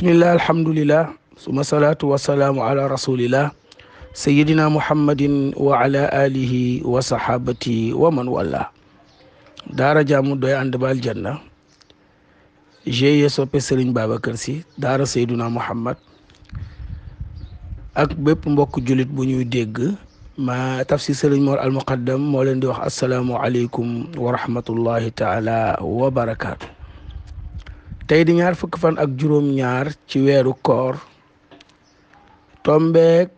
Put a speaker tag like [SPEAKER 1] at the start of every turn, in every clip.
[SPEAKER 1] bismillah alhamdulillah suma salatu wasalaamu ala rasulillah sayidina muhammadin wa ala alihi wa sahabati wa man wala daara jaamu doy ànd ba aljanna GIE soppe Serigne Babacar Sy daara Seydina Muhammad ak bépp mbokk julit bu ñuy dégg ma tafsir Serigne Mor al Muqaddam moo leen di wax assalaamu aleykum wa rahmatullahi taala wa barakaatu. tey di ñaar fukki fan ak juróom-ñaar ci weeru koor tombeek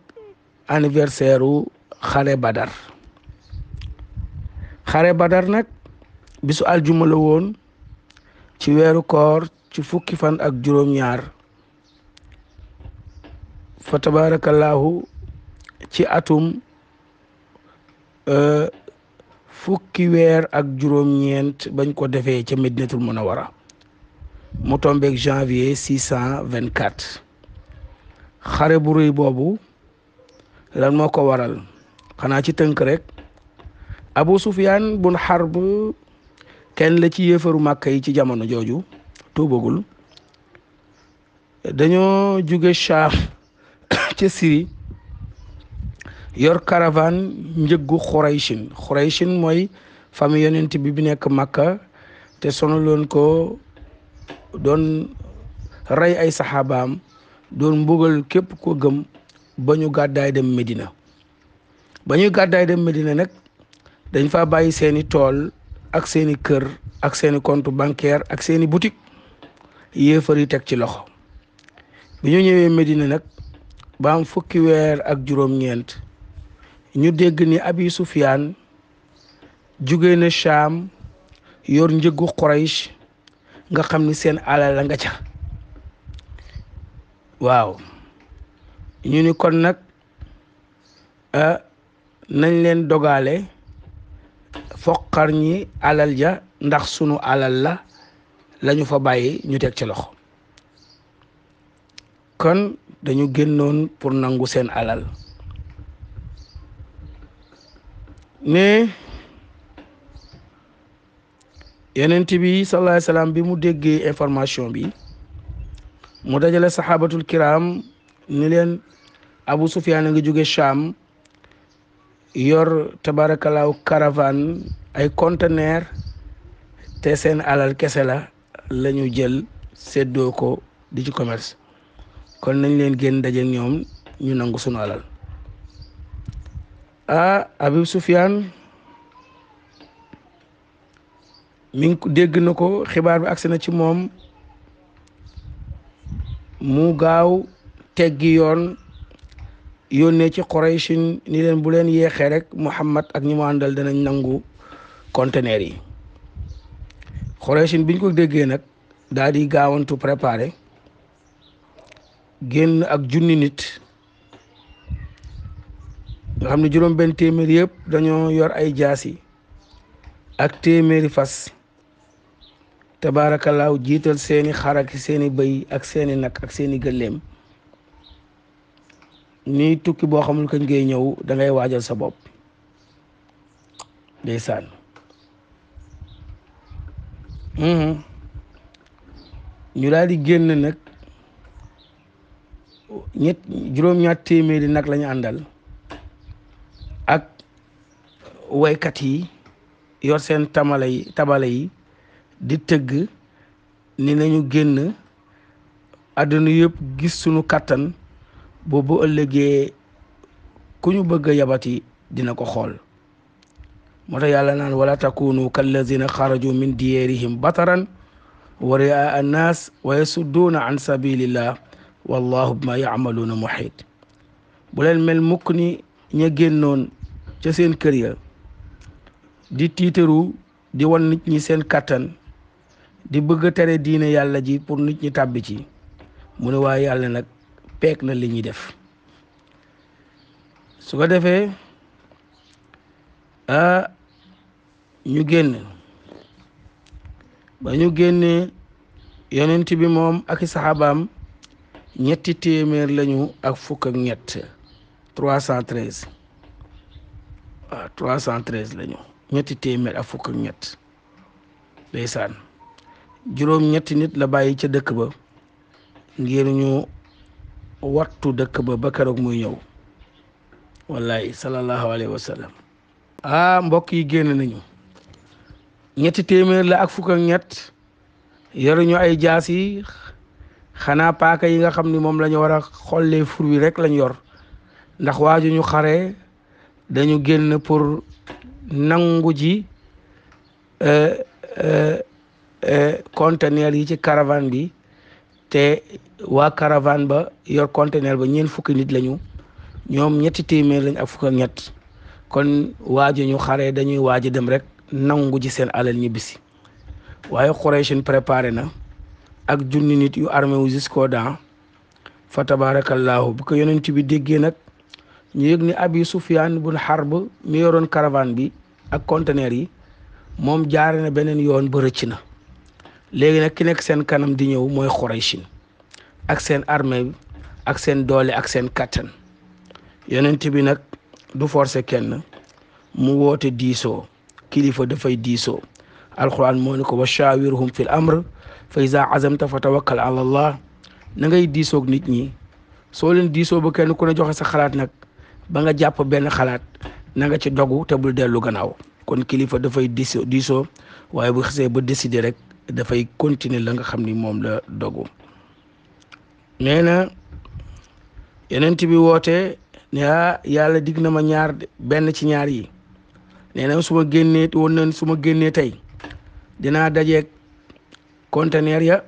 [SPEAKER 1] anniversaire u xare badar nag bisu aljuma la woon ci weeru koor ci fukki fan ak juróom-ñaar fa tabarakallahu ci atum fukki weer ak juróom-ñeent bañ ko defee ca Medinatul Munawwara mu tombeek janvier 624 xare bu rëy boobu lan moo ko waral xanaa ci tënk rek Abu Sufyan bun Harb kenn la ci yéefaru Màkka yi ci jamono jooju tuubagul dañoo jóge Sham ca Syrie yor caravane njëggu Xurayshin mooy famille yonent bi nekk Màkka te sonaloon ko doon rey ay saxaabaam doon mbugal képp ko gëm ba ñu gàddaay dem Medina nag dañ fa bàyyi seeni tool ak seeni kër ak seeni compte bancaire ak seeni boutique yéefar yi teg ci loxo bi ñu ñëwee Medina nag ba am fukki weer ak juróom-ñeent ñu dégg ni Abi Sufyaan jugee na Sham yor njëggu Quraysh nga xam ni seen alal la nga ca waaw ñu ni kon nag nañ leen dogale foqar ñi alal ja ndax sunu alal la lañu fa bàyyi ñu teg ci loxo kon dañu génnoon pour nangu seen alal ne yonent bi sallallahu alayhi wasallam bi mu déggee information bi mu dajale saxaabatul kiram ni leen Abu Sufyaan a ngi jóge Sham yor tabarakallahu caravane ay conteneur te seen alal kese la ñu jël séddoo ko di ci commerce kon nañ leen génn daje ñoom ñu nangu sunu alal Abu Sufyaan mi ngi dégg na ko xibaar bi agsi na ci moom mu gaaw teggi yoon yónnee ci Qurayshin ni leen bu leen yeexee rek Muhammad ak ñi mu àndal danañ nangu conteneur yi Qurayshin biñ ko déggee nag daal di gaawantu préparé génn ak 1000 nit nga xam ne juróom benn téeméer yëpp dañoo yor ay jaasi ak téeméeri fas tabaarakallaahu jiital seeni xar ak seeni bëy ak seeni nag ak seeni gëléem ni tukki boo xamul kañ ngay ñëw da ngay waajal sa bopp ndeysaan ñu daal di génn nag juróom-ñaar téeméeri nag lañu àndal ak waykat yi yor seen tabale yi di tëgg ni nañu génn àdduna yëpp gis sunu kattan boobu ëllëgee ku ñu bëgg a yabati dina ko xool moo tax yàlla naan wala takunu kallazina xaraju min diyarihim bataran wa ri'a annas wa yasudduuna an sabilillah wallahu bima ya'maluna muhit bu leen mel mukk ni ña génnoon ca seen kër ya di tiitaru di wan nit ñi seen kattan di bëgg a tere diine yàlla ji pour nit ñi tàbbi ci mu ne waaye yàlla nag peek na li ñuy def su ko defee ñu génn ba ñu génnee yonent bi moom ak i saxaabaam 313 lañu ak fukk ak ñett 313 waaw 313 lañu 300 ak fukk ak ñett ndeysaan juróom ñetti nit la bàyyi ca dëkk ba ngir ñu wattu dëkk ba keroog muy ñëw wallahi sallallahu alayhi wa sallam. mbokk yi génn nañu ñetti téeméer la ak fukk ak ñett yoruñu ay jaas yi xanaa paaka yi nga xam ni moom la ñu war a xollee fur wi rek lañ yor ndax waaju ñu xare dañu génn pour nangu ji conteneur yi ci caravane bi te waa caravane ba yor conteneur ba ñeent fukki nit lañu ñoom ñetti téeméer lañ ak fukk ak ñett kon waaju ñu xare dañuy waaj dem rek nangu ji seen alal ñibbisi waaye Quraysh préparé na ak junni nit yu armé wu jusqu'aux dents fa tabarakallahu bu ko yonent bi déggee nag ñu yëg ni Abi Sufyaan bun Harb mi yoroon caravane bi ak conteneur yi moom jaare na beneen yoon ba rëcc na léegi nag ki nekk seen kanam di ñëw mooy Quraysh ak seen armée bi ak seen doole ak seen kattan yonent bi nag du forcer kenn mu woote diisoo kilifa dafay diisoo alquran moo ne ko wa shawirhum fil amr fa iza azamta fa tawakkal ala allah na ngay diisoog nit ñi soo leen diisoo ba kenn ku ne joxe sa xalaat nag ba nga jàpp benn xalaat na nga ci dogu te bul dellu gannaaw kon kilifa dafay diisoo waaye bu xasee ba décider rek dafay continuer la nga xam ni moom la dogu. nee na yonent bi woote ne yàlla dig na ma ñaar benn ci ñaar yi nee na su ma génnee tey dinaa dajeeg conteneur ya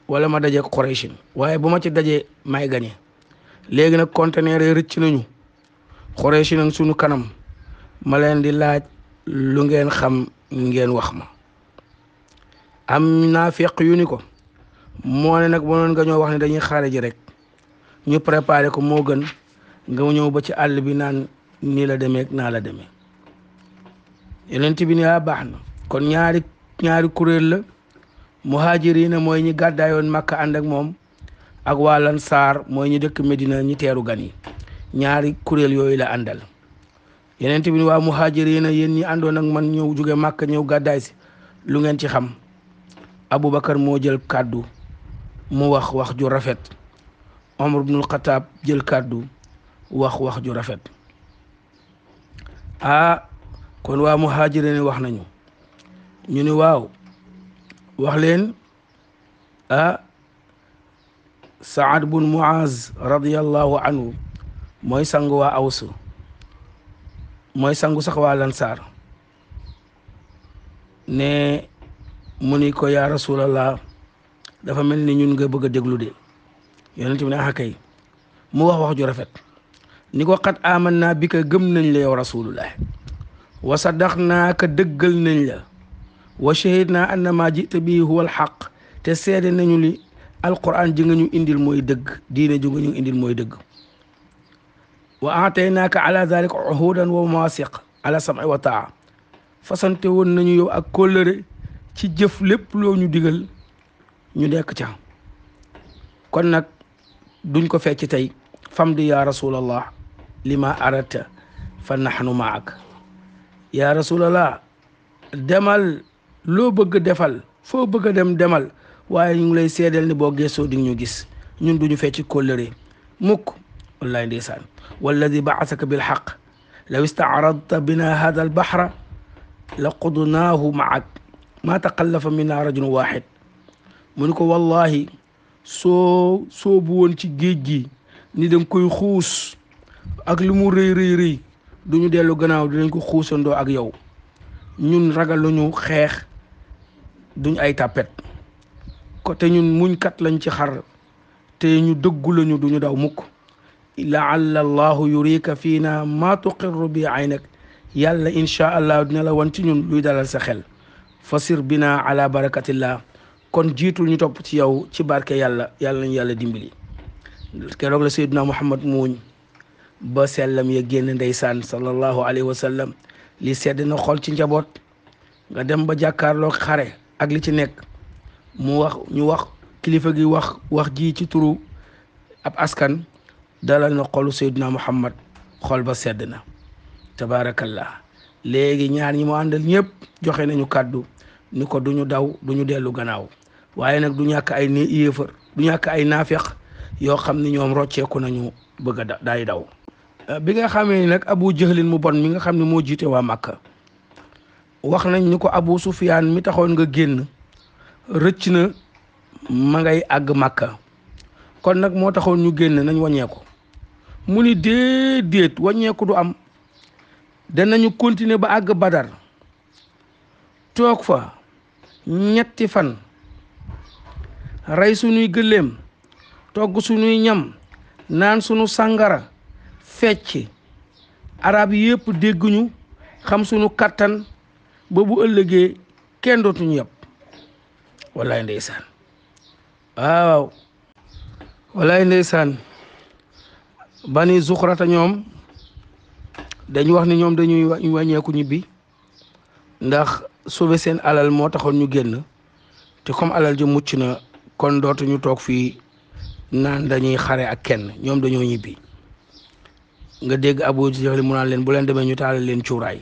[SPEAKER 1] wala ma dajeeg Quraysh waaye bu ma ci dajee may gañe léegi nag conteneur ya rëcc nañu Quraysh nag sunu kanam ma leen di laaj lu ngeen xam ngeen wax ma. am naafiq yu ni ko moo ne nag mënoon nga ñoo wax ne dañuy xare ji rek ñu préparé ko moo gën nga ñëw ba ci àll bi naan nii la demee naa la demee yonent bi ne baax na kon ñaari kuréel la muhaajiriina mooy ñi gàddaayoon Makka ànd ak moom ak waa Ansaar mooy ñi dëkk Medina ñi teeru gan yi ñaari kuréel yooyu la àndal yonent bi ne waa muhaajiriina yéen ñi àndoon ak man ñëw jóge Makka ñëw gàddaay si lu ngeen ci xam Aboubacar moo jël kàddu mu wax ju rafet Omar ibnul Xataab jël kàddu wax ju rafet kon waa muhaajiriin wax nañu ñu ni waaw wax leen Saad bun Muaz radiyallahu anhu mooy sangu waa Aws mooy sangu sax waa Ansaar ne mu ni ko yaa rasulallah dafa mel ni ñun nga bëgg a déglu de yonent bi ne kay mu wax ju rafet ni ko xat aman naa bi ka gëm nañ la yow rasulullah wa sadaqnaaka dëggal nañ la wa shahidna anna ma jita bii huwa alxaq te seede nañu li alquran ji nga ñu indil mooy dëgg diine ji nga ñu indil mooy dëgg wa aataynaaka ala zalika uhudan wa mawasiq ala sam'i wa taa fasante woon nañu yow ak kóllëre ci jëf lépp loo ñu digal ñu nekk ca kon nag duñ ko fecc tey famdi ya rasulallah lima arata fa nahnu maak ya rasulallah demal loo bëgg defal foo bëgg a dem demal waaye ñu ngi lay seedeel ni boo geesoo di ñu gis ñun duñu fecc kóllëre mukk wallahi ndeysaan walladi baasaka bilxaq law istaaradta bina hada albahra la qudnaahu maak ma taqallafa minna rajulun wahid mu ni ko wallahi soo bu woon ci géej gi ni danga koy xuus ak lu mu rëy duñu dellu gannaaw dinañ ko xuusandoo ak yow ñun ragal luñu xeex duñ ay tàppet ko te ñun muñkat lañ ci xar te ñu dëggu lañu duñu daw mukk laalla allahu yurika fiina ma tuqirru bi aynak yàlla inchaa allah dina la wan ci ñun luy dalal sa xel fasir bina ala barakatillah kon jiitul ñu topp ci yow ci barke yàlla nañu yàlla dimbali keroog la sayyiduna muhammad muuñ ba sellam ya génn ndeysaan sallallahu alayhi wa sallam li sedd na xol ci njaboot nga dem ba jàkkaarloo xare ak li ci nekk ñu wax kilifa gi wax ji ci turu ab askan dalal na xolu sayyiduna muhammad xol ba sedd na tabaarakallah léegi ñaar ñi mu àndal ñëpp joxe nañu kàddu ni ko duñu daw duñu dellu gannaaw waaye nag du ñàkk ay yéefar du ñàkk ay naafeq yoo xam ne ñoom rocceeku nañu bëgg a daay daw. bi nga xamee ni nag Abu Jahlin mu bon mi nga xam ne moo jiite waa Makka wax nañ ni ko Abu Sufyaan mi taxoon nga génn rëcc na ma ngay àgg Makka kon nag moo taxoon ñu génn nañ wàññeeku. mu ni déedéet wàññeeku du am, danañu continuer ba àgg Badar toog fa ñetti fan, rey sunuy gëléem, togg sunuy ñam, naan sunu sàngara, fecc. arab yi yëpp dégguñu, xam sunu kattan ba bu ëllëgee kenn dootuñu yàpp. wallaay ndeysaan, waaw wallaay ndeysaan. bani Zuxrata ñoom dañu wax ni ñoom dañuy wàññeeku ñibbi ndax sauver seen alal moo taxoon ñu génn, te comme alal ji mucc na kon dootuñu toog fii naan dañuy xare ak kenn, ñoom dañoo ñibbi. nga dégg Abu Jahl mu naan leen bu leen demee ñu taalal leen cuuraay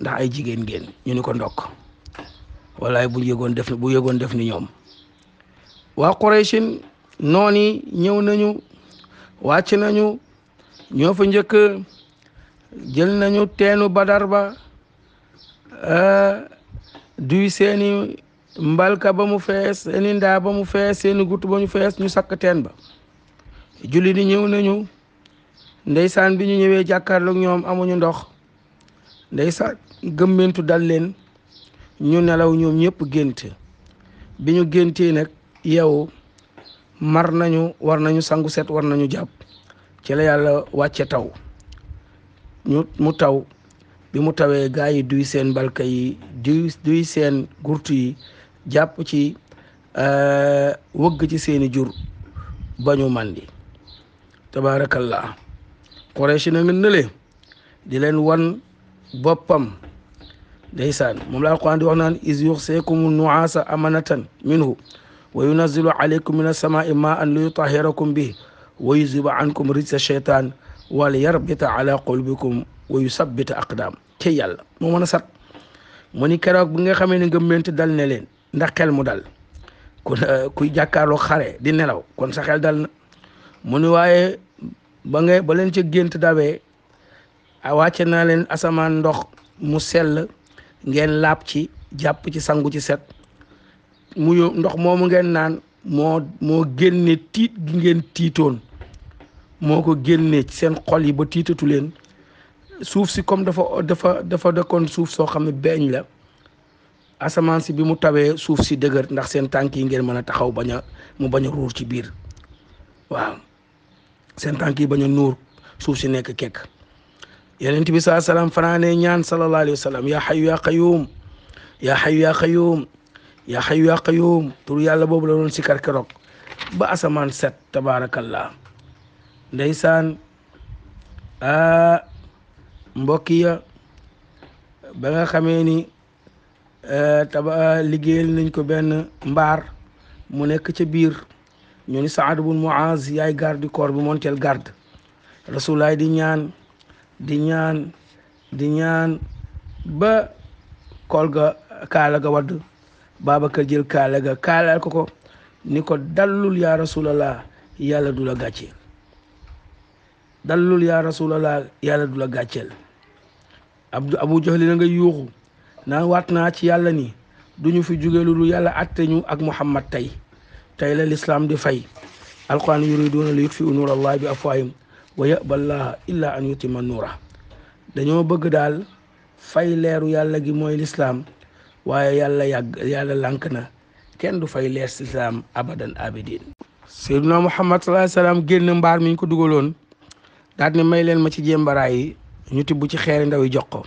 [SPEAKER 1] ndax ay jigéen ngeen, ñu ni ko ndokk. wallaay bu yëgoon def ni ñoom. waa Qurayshin nooni ñëw nañu, wàcc nañu, ñoo fa njëkk, jël nañu teenu Badar ba, duy seeni mbalka ba mu fees, seeni ndaa ba mu fees, seeni gutt ba mu fees, ñu sakk teen ba. julli di ñëw nañu, ndeysaan bi ñu ñëwee jàkkaarloog ñoom amuñu ndox, ndeysaan gëmmentu dal leen, ñu nelaw ñoom ñëpp gént. bi ñu géntee nag yow mar nañu, war nañu sangu set, war nañu jàpp. ci la yàlla wàcce taw, mu taw. bi mu tawee gaa yi duy seen mbalka yi, duy seen gurtu yi, jàpp ci wëgg ci seeni jur ba ñu màndi. tabaarakallah. Quraysh na nga nële di leen wan boppam. ndeysaan moom la Alquran di wax naan is yuxseekumu nuaasa amanatan minhu wa yunazzilu alaykum min as-samaa'i maa'an li yutahhirakum bihi wa yuzhiba ankum rijsa shaytaan wa liyarbita ala qulubikum wa yusabbita aqdaam. ci yàlla moo mën a sat. mu ni keroog bi nga xamee ne ngëmment dal ne leen ndax xel mu dal kuy jàkkaarloo xare di nelaw kon sa xel dal na. mu ni waaye ba leen ca gént dawee wàcce naa leen asamaan ndox mu sell, ngeen laab ci, jàpp ci, sangu ci set. mu ndox moomu ngeen naan moo génne tiit gi ngeen tiitoon, moo ko génne ci seen xol yi ba tiitatu leen. suuf si comme dafa dëkkoon suuf soo xam ne beeñ la, asamaan si bi mu tawee suuf si dëgër ndax seen tànk yi ngeen mën a taxaw mu bañ a ruur ci biir. waaw seen tànk yi bañ a nuur, suuf si nekk kekk. yonent bi saa salaam fanaane ñaan sallallahu alayhi wa sallam yaa xayu yaa qayuum, yaa xayu yaa qayuum, yaa xayu yaa qayuum. tur yàlla boobu la doon sikar keroog ba asamaan set. tabaarakallah. ndeysaan mbokk ya ba nga xamee ni liggéeyal nañ ko benn mbaar mu nekk ca biir, ñu ni Saad bun Muaz yaay garde du corps bi monteel garde. Rasulaay di ñaan ba kool ga kaala ga wadd. Babacar jël kaala ga kaalal ko ni ko dallul yaa rasulallah, yàlla du la gàcce. dallul yaa rasulallah, yàlla du la gàcceel. Abu Jahl na nga yuuxu naan waat naa ci yàlla ni duñu fi jóge lu dul yàlla atte ñu ak Muhammad tey la lislaam di fay. alquran yuriduna li yutfi'u nuurallahi bi afwaahihim wa ya'ba Allahu illa an yutimma nuura. dañoo bëgg daal fay leeru yàlla gi mooy lislaam, waaye yàlla lànk na, kenn du fay leer lislaam abadan abidin. Seydina Muhammad sallallahu alayhi wasallam génn mbaar mi ñu ko dugaloon daal ne may leen ma ci jémbaraay yi, ñu tibb ci xeeri ndaw yi jox ko.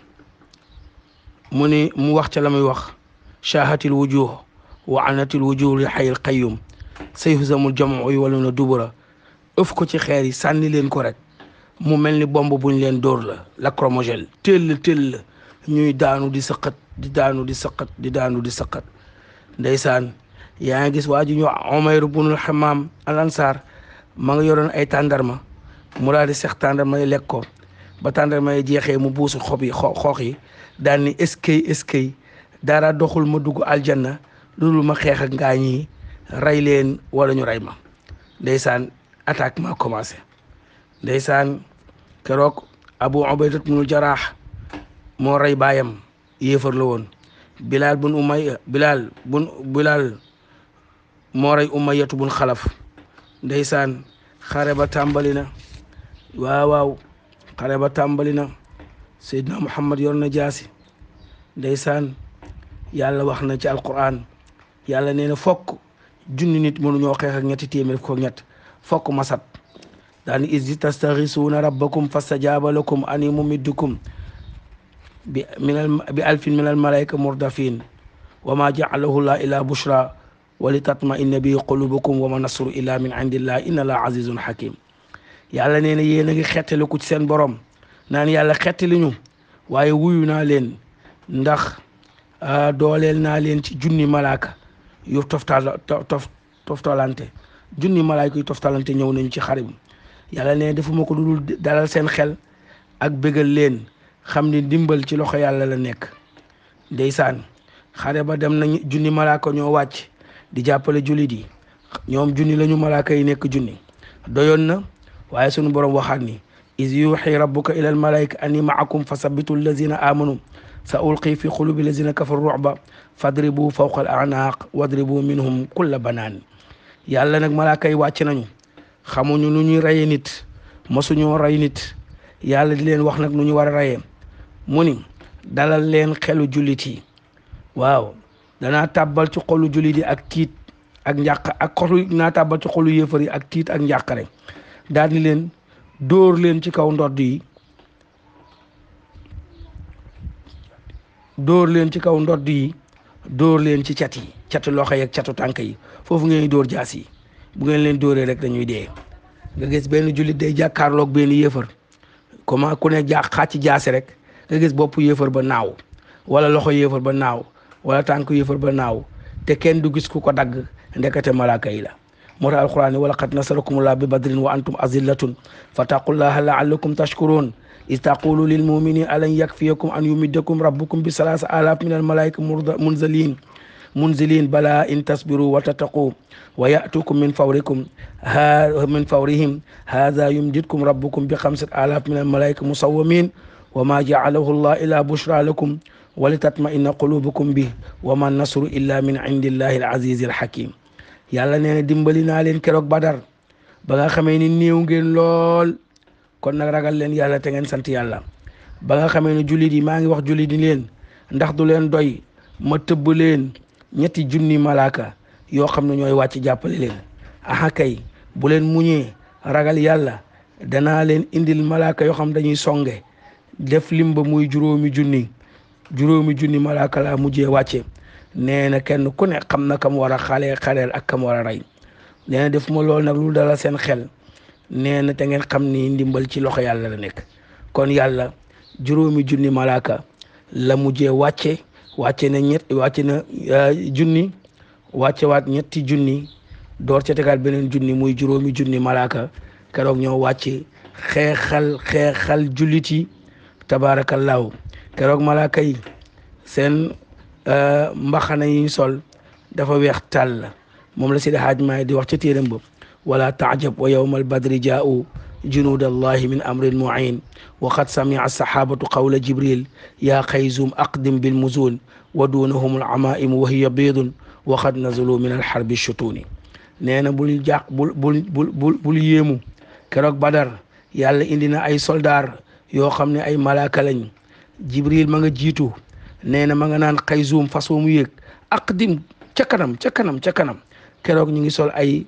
[SPEAKER 1] mu wax ca la muy wax shaahatil wujuh wa anatil wujuh li hayyil qayyum sayhuzamul jam'u yuwalluna dubura. ëf ko ci xeer yi sànni leen ko rek mu mel ni bomb buñ leen dóor la lacrymogène, tëll ñuy daanu di sëqat, di daanu di sëqat. ndeysaan yaa ngi gis waa ji ñu Umayr ibnul Hammaam al Ansaar ma nga yoroon ay tàndarma, mu daal di sex tàndarma yi lekk ko ba tàndarma yi jeexee mu buusu xoox yi daal ni eskay dara doxul ma dugg aljanna loolu ma xeex ak ngaañ yi rey leen wala ñu rey ma. ndeysaan attaque ma commencé. ndeysaan keroog Abu Ubaydat ibnul Jaraax moo rey baayam, yéefar la woon. Bilal moo rey Umayyatu bun Xalaf. ndeysaan xare ba tàmbali na. waaw xare ba tàmbali na. Seydina Muhammad yor na jaasi. ndeysaan yàlla wax na ci alquran, yàlla nee na fokk junni nit mënuñoo xeex ak ñetti téeméer ko ñett, fokk masat daani is tastaghisuuna rabbakum fastajaaba lakum ani mumiddukum bi alfin min al malaika murdafin wa ma ja'alahu llah illa bushra wa li tatma'inna bi qulubukum wa ma nasru illa min indillah inna la azizun hakim. yàlla nee na yéen a ngi xettaliku ci seen borom naan yàlla xettali ñu, waaye wuyu naa leen ndax dooleel naa leen ci junni malaaka yu toftalante. junni malaaka yu toftalante ñëw nañu ci xare bi. yàlla ne defuma ko dul dalal seen xel ak bégal leen xam ni dimbal ci loxo yàlla la nekk. ndeysaan xare ba dem nañ junni malaaka ñoo wàcc di jàppale jullit yi. ñoom junni lañu, malaaka yi nekk junni. doyoon na, waaye sunu borom waxaat ni iz yuuxi rabbuka ila al malaika anni maakum fa sabbitu allazina amanu sa ulqi fi qulubi allazina kafaru ru'ba fadribu fawqa al a'naq wadribu minhum kulla banaan. yàlla nag malaaka yi wàcc nañu, xamuñu nu ñuy reyee nit, mosuñoo rey nit. yàlla di leen wax nag nu ñu war a reyee. mu ni dalal leen xelu jullit yi. waaw danaa tàbbal ci xolu jullit yi ak tiit ak njàq ak xolu naa tàbbal ci xolu yéefar yi ak tiit ak njàqare. daal di leen dóor leen ci kaw ndodd yi, dóor leen ci kaw ndodd yi, dóor leen ci cat yi, catu loxo yi ak catu tànk yi. foofu ngeen dóor jaas yi. bu ngeen leen dóoree rek dañuy dee. nga gis benn jullit day jàkkaarloog benn yéefar, comment ku ne xàcc jaasi rek nga gis bopp yéefar ba naaw, wala loxo yéefar ba naaw, wala tànk yéefar ba naaw, te kenn du gis ku ko dagg, ndekete malaaka yi la. moo tax alquran wa laqad nasarakumullahu bi badrin wa antum azillatun fattaqullaha la'allakum tashkurun iz taqulu lil mu'minina alan yakfiyakum an yumiddakum rabbukum bi 3000 min al malaika munzilin bala in tasbiru wa tattaqu wa ya'tukum min fawrihim hadha yumdidkum rabbukum bi 5000 min al malaika musawwimin wa ma ja'alahu allah illa bushra lakum wa litatma'inna qulubukum bihi wa ma nasru illa min indillahi al aziz al hakim. yàlla nee na dimbali naa leen keroog Badar ba nga xamee ni néew ngeen lool, kon nag ragal leen yàlla te ngeen sant yàlla. ba nga xamee ni jullit yi maa ngi wax jullit yi leen ndax du leen doy ma tëbb leen ñetti junni malaaka yoo xam ne ñooy wàcc jàppale leen. aha kay bu leen muñee ragal yàlla danaa leen indil malaaka yoo xam dañuy songe def lim ba muy juróomi junni malaaka laa mujjee wàcce. nee na kenn ku ne xam na kam war a xaleel ak kam war a rey. nee na def ma loolu nag lu dalal seen xel. nee na te ngeen xam ni ndimbal ci loxo yàlla la nekk. kon yàlla juróomi junni malaaka la mujjee wàcce na junni, wàcce waat ñetti junni, door ca tegaat beneen junni muy juróomi junni malaaka. keroog ñoo wàcce xeexal jullit yi tabaarakallaahu. keroog malaaka yi seen mbaxana yi sol dafa weex tàll. moom la Seydi Hajji Maalik di wax ca téeram ba wala taajab wa yawmal badri jaa'u junuud allahi min amrin mu'in wa qad sami'a sahabatu qawla jibril ya xayzum aqdim bil muzun wa dunahum al amaim wa hiya biidun wa qad nazalu min al harbi shutuni. nee na bul yéemu keroog Badar yàlla indi na ay soldaar yoo xam ne ay malaaka lañ. jibril ma nga jiitu, nee na ma nga naan xayzum fas wa mu yéeg aqdim ca kanam keroog ñu ngi sol ay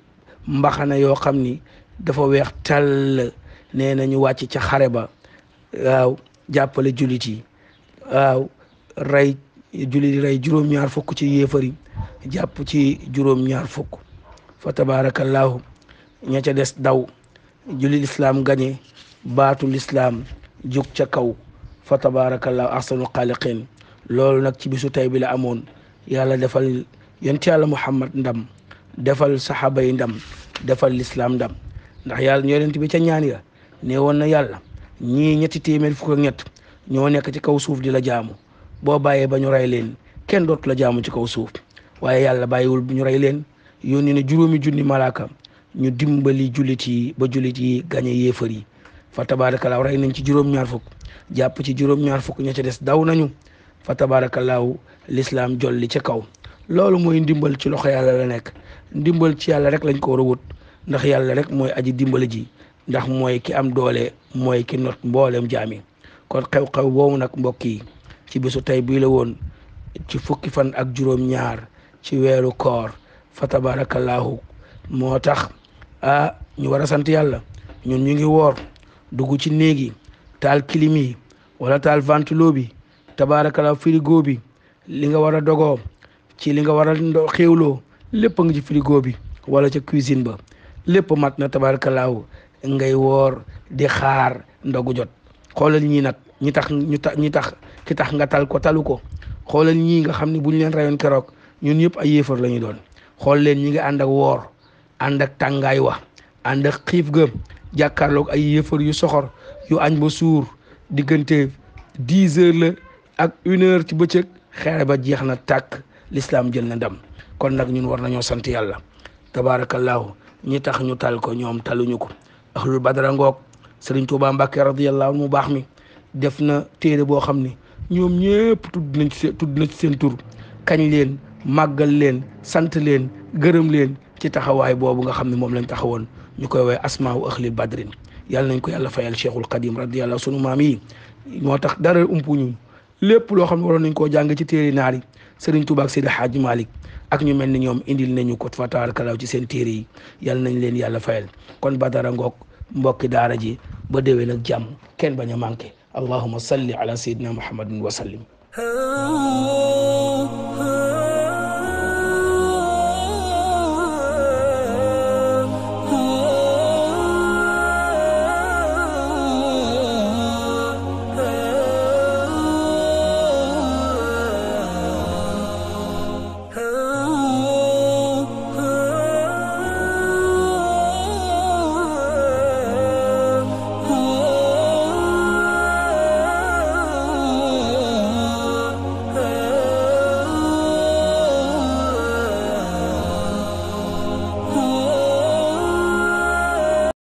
[SPEAKER 1] mbaxana yoo xam ni dafa weex tàll. nee na ñu wàcc ca xare ba, waaw jàppale jullit yi, waaw rey jullit yi, rey juróom-ñaar fukk ci yéefari, jàpp ci juróom-ñaar fukk. fa tabarakallahu ña ca des daw, jullit islam gañe, baatu l'islam jóg ca kaw. fa tabarakallahu ahsanul xaaliqin. loolu nag ci bisu tey bi la amoon. yàlla defal yonent yàlla Muhammad ndam, defal saxaaba yi ndam, defal l'islam ndam. ndax yàlla yonent bi ca ñaan ya ne woon na yàlla ñii ñetti téeméer fukk ak ñett ñoo nekk ci kaw suuf di la jaamu, boo bàyyee ba ñu rey leen kenn dootu la jaamu ci kaw suuf. waaye yàlla bàyyiwul bu ñu rey leen, yónni na 5,000 malaaka ñu dimbali jullit yi ba jullit yi gañe yéefar yi fa tabaarakallaahu rey nañ ci juróom-ñaar fukk jàpp ci juróom-ñaar fukk ña ca des daw nañu fa tabaarakallaahu lislaam jolli ca kaw. loolu mooy ndimbal ci loxo yàlla la nekk ndimbal ci yàlla rek lañ ko war a wut ndax yàlla rek mooy aji dimbali ji ndax mooy ki am doole mooy ki not mboolem jaami. kon xew-xew boobu nag mbokk yi ci bésu tey bii la woon ci fukki fan ak juróom-ñaar ci weeru koor fa tabaarakallaahu moo tax ñu war a sant yàlla ñun ñu ngi woor dugg ci néegi taal clim yi wala taal ventilo bi tabaarakallaahu frigo bi li nga war a dogoo ci li nga war a xéewloo lépp a ngi ci frigo bi wala ca cuisine ba lépp mat na tabaarakallaahu ngay woor di xaar ndogu jot. xoolal ñii nag ñi tax ki tax nga tal ko talu ko xoolal ñii nga xam ne buñ leen rayoon keroog ñun ñëpp ay yéefar la ñu doon xool leen ñi ngi ànd ak woor ànd ak tàngaay wa ànd ak xiif ga jàkkaarloog ay yéefar yu soxor yu añ ba suur diggante 10 heures la ak 1 heure ci bëccëg xeere ba jeex na tàkk l'islam jël na ndam. kon nag ñun war nañoo sant yàlla tabaarakallaahu ñi tax ñu tal ko ñoom taluñu ko. ahlul badara ngoog Sëriñ Tuubaa Mbàkke radiyallahu anhu mu baax mi def na téere boo xam ne ñoom ñëpp tudd na ci seen tur kañ leen màggal leen sant leen gërëm leen ci taxawaay boobu nga xam ne moom lañ taxawoon ñu koy woowee asmaawu ahlil badrin yàlla nañ ko yàlla fayal Cheikhul Qadim radiyallahu sunu maam yi moo tax dara umpuñu lépp loo xam ne waroon nañ koo jàng ci téere naar yi Sëriñ Tuubaa ak Seydi Hadji Malick ak ñu mel ni ñoom indil nañu ko fa tabaarakallaahu ci seen téere yi yàlla nañ leen yàlla fayal kon badara ngoog mbokki daara ji ba déwén ak jàmm kenn bañ a manqué allahumma salli ala sayyidina muhammadin wa sallim